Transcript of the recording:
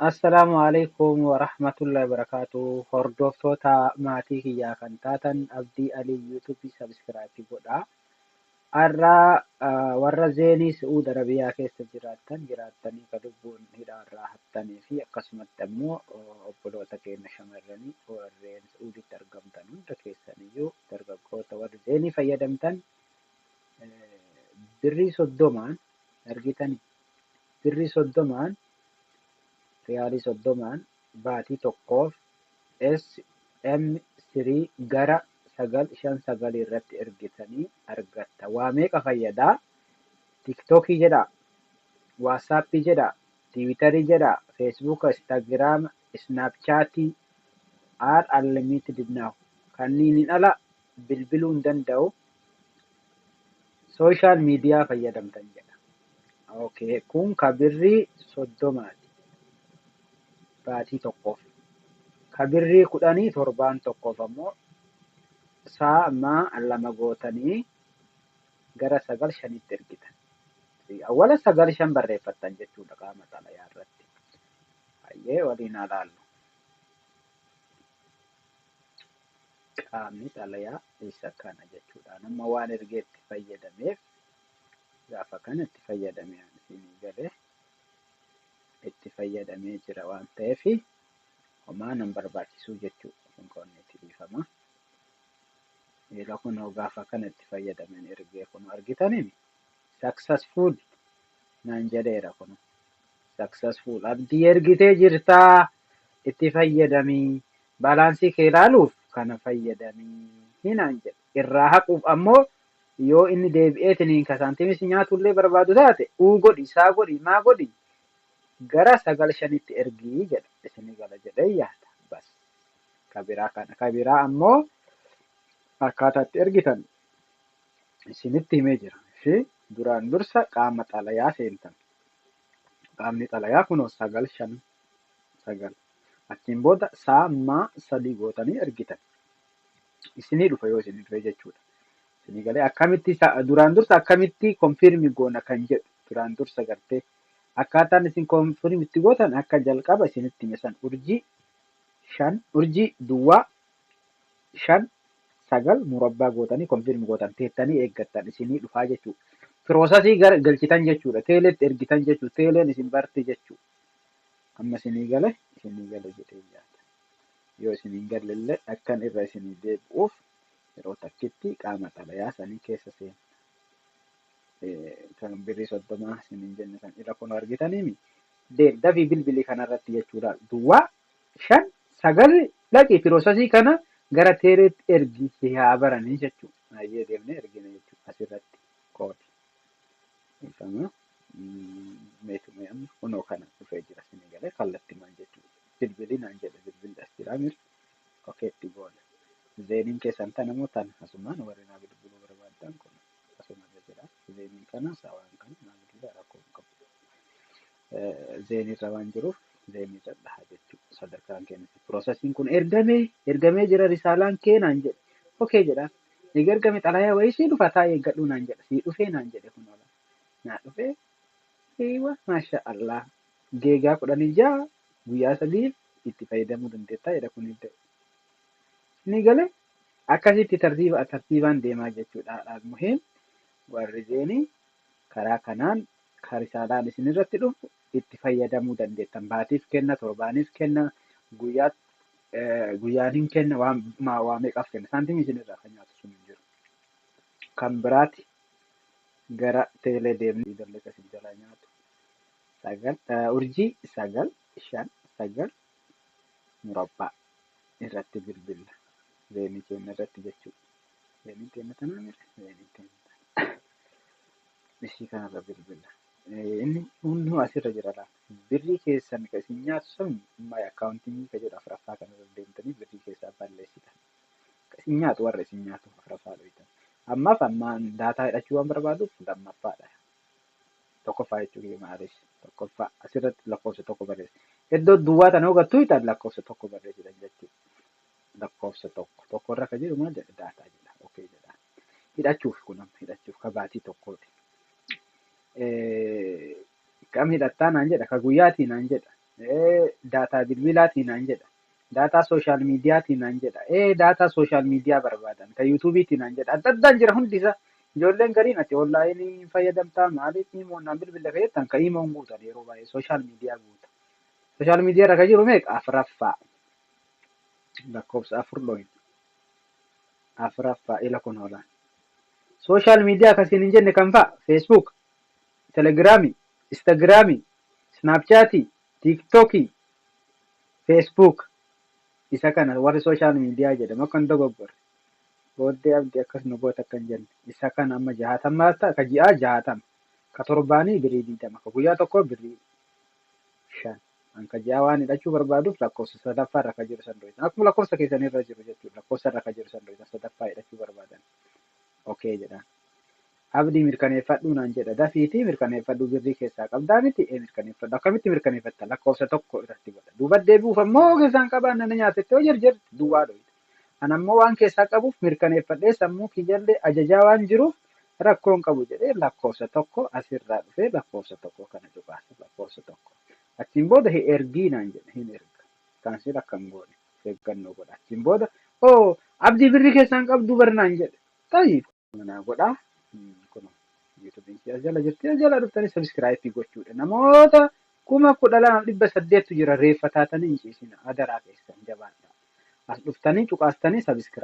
Assalaamu alaikum wa rahmatullahi wa barakaatu. Hordoftoota maatii kiyyaa kan taatan Abdii Alii YouTube subscribe godhaa. Har'a warra Zeenii Su'uud Arabiyaa keessa jiraattan jiraattanii ka lubbuun hidhaarraa haftanii fi akkasumatti ammoo obboloota keenya shamarranii warreen Su'uuditti argamtan hunda keessaniyyuu dargaggoota warri Zeenii fayyadamtan, birrii 30n argitanii, birrii 30n, riyaalii 30n baatii tokkoof SM3 gara 959 irratti ergitanii argatta. Waa meeqa fayyadaa? TikTokii jedhaa, WhatsAppii jedhaa, Twitterii jedhaa, Facebooka, Instagrama, Snapchatii are unlimited now. Kanniiniin ala bilbiluu hin danda'u. Social media fayyadamtan jedha. Okay, kun ka birrii 30ti. Baatii tokkoof. Ka birrii 10 torbaan tokkoof ammoo saa maa lama gootanii gara 95tti ergitan. Awwala 95 barreeffattan jechuudha qaama xalayaa irratti. Hayyee, waliin haa laallu. Qaamni xalayaa isa kana jechuudha. Nama waan ergee itti fayyadameef gaafa kana itti fayyadamee isinii galee itti fayyadamee jira waan ta'eef homaa nan barbaachisuu jechuudha. Kun qonneetti dhiifama. Yeroo kun gaafa kana itti fayyadamen ergee kun argitaniin successful naan jedheera. Kun successful, Abdii, ergitee jirtaa, itti fayyadamii, balance kee ilaaluuf kana fayyadamii naan jedhe. Irraa haquuf ammoo yoo inni deebi'eetiniin ka saantimis nyaatullee barbaadu taate, uu godhi, isaa godhi, maa godhi, gara 95tti ergii jedha. Isinii gala jedhee yaada. Bas, kabiraa kana kabiraa ammoo akkaataa itti ergitan isinitti himee jira. Fi duraan dursa qaama xalayaa seentan. Qaamni xalayaa kunoo 959. Achiin booda saa maa sadii gootanii ergitan. Isinii dhufa yoo isinii dhufe jechuudha. Isinii galee? Akkamitti duraan dursa akkamitti confirm goona kan jedhu, duraan dursa gartee akkaataan isin confirm itti gootan akka jalqaba isinitti hime san, urjii 5 urjii duwwaa 5 9 murabbaa gootanii confirm gootan, teettanii eeggattan, isinii dhufaa jechuudha. Processii gara galchitan jechuudha. Teeleetti ergitan jechuudha. Teeleen isin barti jechuudha. Amma isinii gale, isinii gale jedhee yaada. Yoo isin hin galle illee akkan irra isinii deebi'uuf yeroo takkitti qaama xalayaa sanii keessa seena. Kan birrii 30 isiniin jenne san irra kun argitaniimi. Dafii bilbilii kanarratti jechuudha. Duwwaa 5 9 dhaqi, processii kana gara teeleetti ergi, si haa baranii jechuudha. Baay'ee deemnee ergina jechuudha asirratti koodi. Ifama meetumee amma kunoo kana dhufee jira, isinii galee? Kallattii maal jechuudha. Bilbilii naan jedhe, bilbilli as jira mir okeetti goona. Zeeniin keessan tana moo tana asumaan warri naa bilbiluu barbaadan kun asuma irra jira. Zeeniin kana sawaan kana naa bilbilaa, rakkoo hin qabu. Zeenirra waan jiruuf zeenirra dhaha jechuudha. Sadarkaan keenya. Processiin kun ergamee ergamee jira, risaalaan kee naan jedhe. Okay jedhaan. Egaa ergame, xalayaa wayii sii dhufa, taa'ee eeggadhuu naan jedha. Sii dhufee naan jedhe kun ola. Naa dhufee. Eewa, maasha Allah. Giga 16 guyyaa 3f itti fayyadamuu dandeettaa jedha kun illee. Ni galee? Akkasitti tartiiba tartiibaan deemaa jechuudha. Muhiim warri Zeenii karaa kanaan risaalaan isinirratti dhufu itti fayyadamuu dandeettan. Baatiif kenna, torbaaniif kenna, guyyaa guyyaan hin kenna, waan waa meeqaaf kenna. Saantimii isinirraa kan nyaatu sun hin jiru. Kan biraati gara teelee deemnee ijoollee isin jalaa nyaatu. Sagal urjii 959 murabbaa irratti bilbilla. Zeenii keenya irratti jechuudha. Zeeniin keenya tanaa miti? Zeeniin keenya tana. Ishii kanarra bilbilla. Inni hundinuu asirra jira laata. Birrii keessan kan isin nyaatu sun my accounting ka jedhu afuraffaa kanarra deemtanii birrii keessaa balleessitan. Kan isin nyaatu, warra isin nyaatu afuraffaa dhohitan. Ammaaf ammaan data hidhachuu waan barbaaduuf lammaffaadha. Tokkoffaa jechuu kiyya, maaliif tokkoffaa asirratti lakkoofsa tokko barreessa. Iddoo duwwaa tana hubattu hitan lakkoofsa tokko barreessitan jechuudha. Lakkoofsa tokko tokkorra kan jiru maal jedha? Data jedha. Okay jedha. Hidhachuuf kun amma hidhachuuf ka baatii tokkooti. Kam hidhattaa naan jedha, ka guyyaatii naan jedha. Data bilbilaatii naan jedha. Data social mediaatii naan jedha. Data social media barbaadan. Ka YouTubeiitii naan jedha. Adda addaan jira hundi isaa. Ijoolleen gariin ati onlineii fayyadamtaa, maaliif imoon naan bilbila fayyadamtan, ka imoon guutan yeroo baay'ee social media guuta. Social media irra ka jiru meeqa? Afuraffaa. Lakkoofsa afur dhohin. Afuraffaa ila kun oolan. Social media akkasiin hin jenne kan fa'a? Facebook, Telegramii, Instagramii, Snapchatii, TikTokii, Facebook. Isa kana warri social media jedhamu akka hin dogoggorre. Booddee abdii akkas nu goota akka hin jenne. Isa kana amma 60 ta'a, ka ji'aa 60. Ka torbaanii birrii 20. Ka guyyaa tokko birrii 5. An ka ji'aa waan hidhachuu barbaaduuf lakkoofsa sadaffaa irra ka jiru san dho'isan. Akkuma lakkoofsa keessan irra jiru jechuudha. Lakkoofsa irra ka jiru san dho'isan, sadaffaa hidhachuu barbaadan. Okay jedhaan. Abdii mirkaneeffadhuu naan jedha. Dafiitii mirkaneeffadhuu, birrii keessaa qabdaa miti? Ee, mirkaneeffadhu. Akkamitti mirkaneeffatta? Lakkoofsa tokko irratti godha. Duuba deebi'uuf ammoo keessaan qabaan nana nyaatetti yoo jirjirti duwwaa dho'ita. An ammoo waan keessaa qabuuf mirkaneeffadhee sammuu kiyyallee ajajaa waan jiruuf rakkoo hin qabu jedhee lakkoofsa tokko asirraa dhufee lakkoofsa tokko kana cuqaasa, lakkoofsa tokko. Achiin booda hin ergii naan jedha, hin erga. Cancel akka hin goone of eeggannoo godha. Achiin booda oo abdii birrii keessaan qabduu bar naan jedhe. Tayyib naa godhaa. Kun YouTubeiin as jala jirti. As jala dhuftanii subscribe gochuudha. Namoota 12,800tu jira, reeffa taatanii hin ciisina. Adaraa keessan jabaadha. As dhuftanii cuqaastanii subscribe.